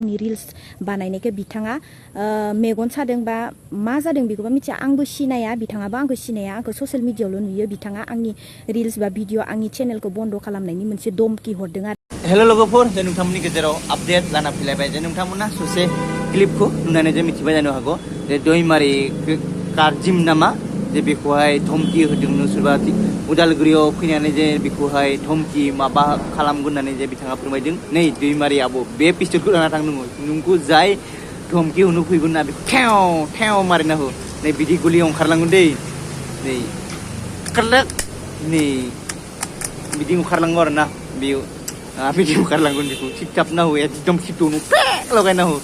Reels बानायनायखौ बिथाङा मेगन सादों बा मा जादों बेखौबा मिथिया आंबो सिनाया बिथाङाबो आंखौ सिनाया आंखौ ससियेल मिडियायावल' नुयो बिथाङा आंनि रिल्स बा भिडिअ आंनि चेनेलखौ बन्द खालामनायनि मोनसे धमकी हरदों आरो हेलो लोगोफोर जे नोंथांमोननि गेजेराव आपडेट लाना फैलायबाय जे नोंथांमोना ससे क्लिपखौ नुनानै जे मिथिबाय जानो हागौ जे दैमारि कारजिम नामा जे बेखौहाय धमकी होदोंनो सोरबा उदालगुरियाव फैनानै जे बेखौहाय धमकी माबा खालामगोन होननानै जे बिथाङा फोरमायदों नै दैमारि आब' बे पिस्तलखौ लाना थां नोंखौ जाय धमकी होनो फैगोन ना बेखौ थेव थेव मारिना हो नै बिदि गुलियाव ओंखारलांगोन दै नै खारलाक नै बिदि ओंखारलांगौ आरो ना बेयो बिदि ओंखारलांगोन बेखौ सिथाबना हो एकदम सिटौनो लगायना हो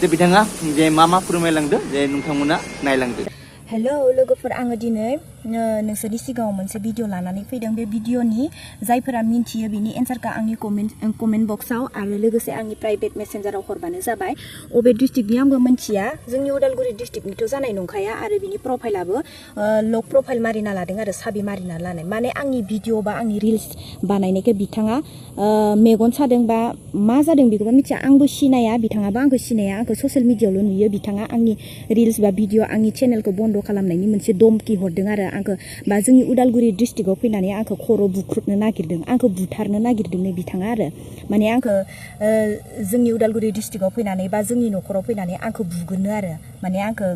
जे बिथाङा जे मा फोरमायलांदो जे नोंथांमोना नायलांदो। हेलो लोगोफोर आङो दिनै नोंसोरनि सिगाङाव मोनसे भिडिअ लानानै फैदों बे भिडिअनि जायफोरा मिन्थियो बिनि एन्सारखौ आंनि कमेन्ट बक्सआव आरो लोगोसे आंनि प्राइभेट मेसेन्जाराव हरबानो जाबाय अबे डिस्ट्रिक्टनि आंबो मिन्थिया जोंनि उदालगुरि डिस्ट्रिक्टनिथ' जानाय नंखाया आरो बिनि प्रफाइलाबो लक प्रफाइल मारिना लादों आरो साबि मारिना लानाय माने आंनि भिडिअ बा आंनि रिल्स बानायनायखौ बिथाङा मेगन सादों बा मा जादों बेखौबा मिथिया आंबो सिनाया बिथाङाबो आंखौ सिनाया आंखौ ससियेल मिडियायावल' नुयो बिथाङा आंनि रिल्स बा भिडिअ आंनि चेनेलखौ बन्द खालामनायनि मोनसे धमकी हरदों आरो आंखौ बा जोंनि उदालगुरि डिस्ट्रिक्टआव फैनानै आंखौ खर' बुख्रुबनो नागिरदों आंखौ बुथारनो नागिरदों बिथाङा आरो माने आंखौ जोंनि उदालगुरि डिस्ट्रिक्टआव फैनानै बा जोंनि न'खराव फैनानै आंखौ बुगोननो आरो माने आंखौ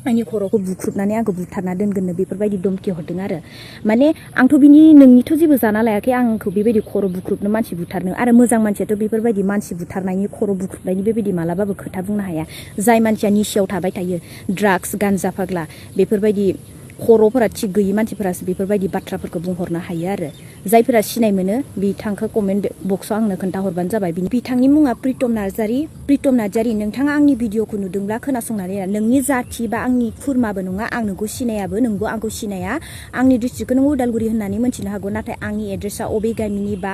आंनि खर'खौ बुख्रुबनानै आंखौ बुथारना दोनगोननो बेफोरबायदि धमकी हरदों आरो माने आंथ' नोंनिथ' जेबो जाना लायाखै आंखौ बेबायदि खर' बुख्रुबनो मानसि बुथारनो आरो मोजां मानसियाथ' बेफोरबायदि मानसि बुथारनायनि खर' बुख्रुबनायनि बेबायदि मालाबाबो खोथा बुंनो हाया जाय मानसिया निसायाव थाबाय थायो ड्राग्स गान्जा फाग्ला बेफोरबायदि खर'फोरा थिग गैयि मानसिफोरासो बेफोरबायदि बाथ्राफोरखौ बुंहरनो हायो आरो जायफोरा सिनाय मोनो बिथांखौ कमेन्ट बक्सआव आंनो खोन्थाहरबानो जाबाय बिथांनि मुङा प्रितम नार्जारी नोंथाङा आंनि भिडिअखौ नुदोंब्ला खोनासंनानै नोंनि जाथि बा आंनि खुरमाबो नङा आं नोंखौ सिनायाबो नोंबो आंखौ सिनाया आंनि डिस्ट्रिक्टखौ नों उदालगुरि होननानै मिथिनो हागौ नाथाय आंनि एड्रेसा अबे गामिनि बा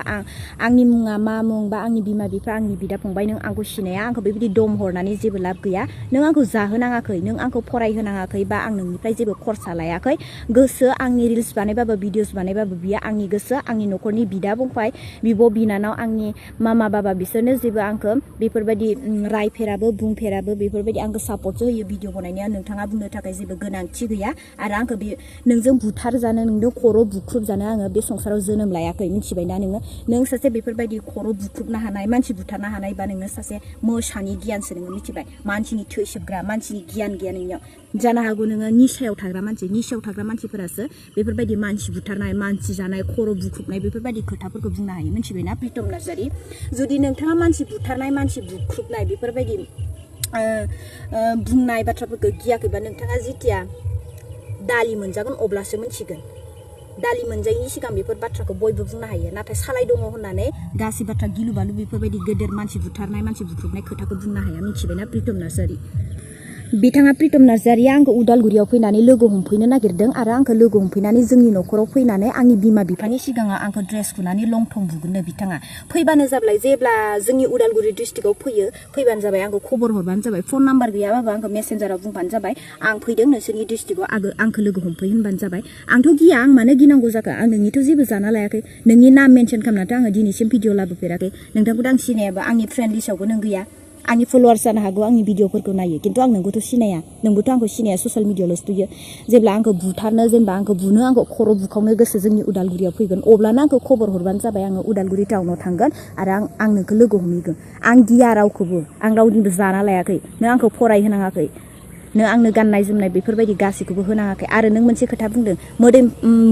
आंनि मुङा मा मुं बा आंनि बिमा बिफा आंनि बिदा फंबाय नों आंखौ सिनाया आंखौ बेबायदि दम हरनानै जेबो लाब गैया नों आंखौ जाहोनाङाखै नों आंखौ फरायहोनाङाखै बा आं नोंनिफ्राय जेबो खरसा लाया गोसो आंनि रिल्स बानायबाबो भिडिअस बानायबाबो बियो आंनि गोसो आंनि न'खरनि बिदा फंबाय बिब' बिनानाव आंनि मामा बाबा बिसोरनो जेबो आंखौ बेफोरबायदि रायफेराबो बुंफेराबो बेफोरबायदि आंखौ सापर्टसो होयो भिडिअ बनायनाया नोंथाङा बुंनो थाखाय जेबो गोनांथि गैया आरो आंखौ बे नोंजों बुथार जानो नोंजों खर' बुख्रुब जानो आङो बे संसाराव जोनोम लायाखै मिथिबायना नों सासे बेफोरबायदि खर' बुख्रुबनो हानाय मानसि बुथारनो हानाय बा नोङो सासे मोसानि गियानसो नोङो मिथिबाय मानसिनि थै सोबग्रा मानसिनि गियान गैया नोंनियाव जानो हागौ नोङो निसायाव थाग्रा मानसिफोरासो बेफोरबायदि मानसि बुथारनाय मानसि जानाय खर' बुख्रुबनाय बेफोरबायदि खोथाफोरखौ बुंनो हायो मिथिबायना प्रितम नार्जारी जुदि नोंथाङा मानसि बुथारनाय मानसि बुख्रुबनाय बेफोरबायदि बुंनाय बाथ्राफोरखौ गियाखैबा नोंथाङा जेथिया दालि मोनजागोन अब्लासो मिथिगोन दालि मोनजायैनि सिगां बेफोर बाथ्राखौ बयबो बुंनो हायो नाथाय सालाय दङ होननानै गासै बाथ्रा गिलु बालु बेफोरबायदि गेदेर मानसि बुथारनाय मानसि बुख्रुबनाय खोथाखौ बुंनो हाया मिथिबायना प्रितम नार्जारी बिथाङा प्रितम नार्जारीया आंखौ उदालगुरियाव फैनानै लोगो हमफैनो नागिरदों आरो आंखौ लोगो हमफैनानै जोंनि न'खराव फैनानै आंनि बिमा बिफानि सिगाङाव आंखौ ड्रेस खुनानै लं थं बुगोननो बिथाङा फैबानो जाबाय जेब्ला जोंनि उदालगुरि डिस्ट्रिक्टआव फैबानो जाबाय आंखौ खबर हरबानो जाबाय फन नाम्बार गैयाबाबो आंखौ मेसेन्जाराव बुंबानो जाबाय आं फैदों नोंसोरनि डिस्ट्रिक्टआव आंखौ लोगो हमफै होनबानो जाबाय आंथ' गिया आं मानो गिनांगौ जाखो आं नोंनिथ' जेबो जाना लायाखै नोंनि नाम मेनसन खालामनाथ' आङो दिनैसिम भिडिअ लाबोफेराखै नोंथांखौथ' आं सिनायाबा आंनि फ्रेन्ड लिस्टआवबो नों गैया आंनि फलोवार्स जानो हागौ आंनि भिडिअफोरखौ नायो खिन्थु आं नोंखौथ' सिनाया नोंबोथ' आंखौ सिनाया ससियेल मिडियायावल'सो थुयो जेब्ला आंखौ बुथारनो जेनेबा आंखौ बुनो आंखौ खर' बुखावनो गोसो जोंनि उदालगुरियाव फैगोन अब्लानो आंखौ खबर हरबानो जाबाय आङो उदालगुरि टाउनाव थांगोन आरो आं नोंखौ लोगो हमहैगोन आं गिया रावखौबो आं रावनिबो जाना लायाखै नों आंखौ फरायहोनाङाखै नों आंनो गाननाय जोमनाय बेफोरबायदि गासैखौबो होनाङाखै आरो नों मोनसे खोथा बुंदों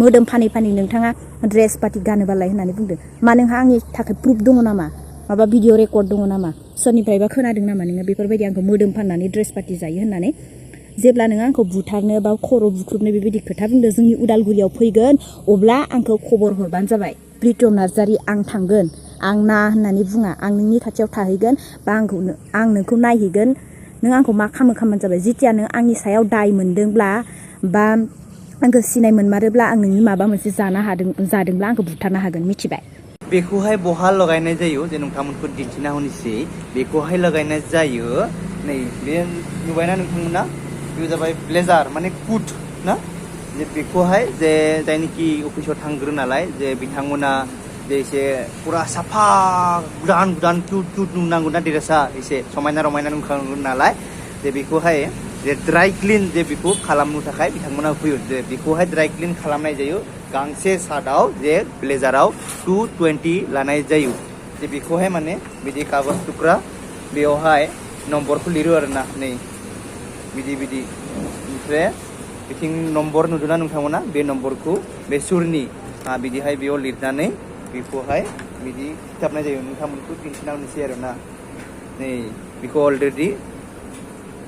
मोदोम फानै नोंथाङा ड्रेस पार्टि गानोबालाय होननानै बुंदों मा नोंहा आंनि थाखाय प्रुफ दङ नामा माबा भिडिअ रेकर्ड दङ नामा सोरनिफ्रायबा खोनादों नामा नोङो बेफोरबायदि आंखौ मोदोम फाननानै ड्रेस पार्टि जायो होननानै जेब्ला नोङो आंखौ बुथारनो बा खर' बुख्रुबनो बेबायदि खोथा बुंदों जोंनि उदालगुरियाव फैगोन अब्ला आंखौ खबर हरबानो जाबाय प्रितम नार्जारी आं थांगोन आं ना होननानै बुङा आं नोंनि खाथियाव थाहैगोन बा आं नोंखौ नायहैगोन नों आंखौ मा खालामनो जाबाय जेथिया नों आंनि सायाव दाय मोनदोंब्ला बा आंखौ सिनाय मोनमारोब्ला आं नोंनि माबा मोनसे जादोंब्ला आंखौ बुथारनो हागोन मिथिबाय बेखौहाय बहा लगायनाय जायो जे नोंथांमोनखौ दिन्थिना होनोसै बेखौहाय लगायनाय जायो नै बे नुबायना नोंथांमोना बे जाबाय ब्लेजार माने कुट ना जे बेखौहाय जे जायनोखि अफिसाव थांग्रो नालाय जे बिथांमोना जे एसे पुरा साफा गोदान गोदान किउट किउट नुनांगौ ना ड्रेसा एसे समायना रमायना नुखानांगौ नालाय जे बेखौहाय जे ड्राइ क्लिन जे बेखौ खालामनो थाखाय बिथांमोना फैयो जे बेखौहाय ड्राइ क्लिन खालामनाय जायो गांसे सार्टआव जे ब्लेजाराव 220 लानाय जायो जे बेखौहाय माने बिदि कागज टुक्रा बेयावहाय नम्बरखौ लिरो आरोना नै बिदि बिदि ओमफ्राय बिथिं नम्बर नुदोंना नोंथांमोना बे नम्बरखौ बे सुरनि बिदिहाय बेयाव लिरनानै बेखौहाय बिदि खिथाबनाय जायो नोंथांमोनखौ दिन्थिना होनोसै आरोना नै बेखौ अलरेडि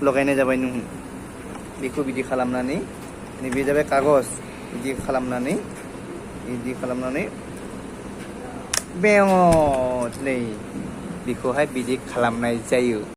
लगायनाय जाबाय नों बेखौ बिदि खालामनानै नैबे जाबाय कागज बिदि खालामनानै बेयाव नै बेखौहाय बिदि खालामनाय जायो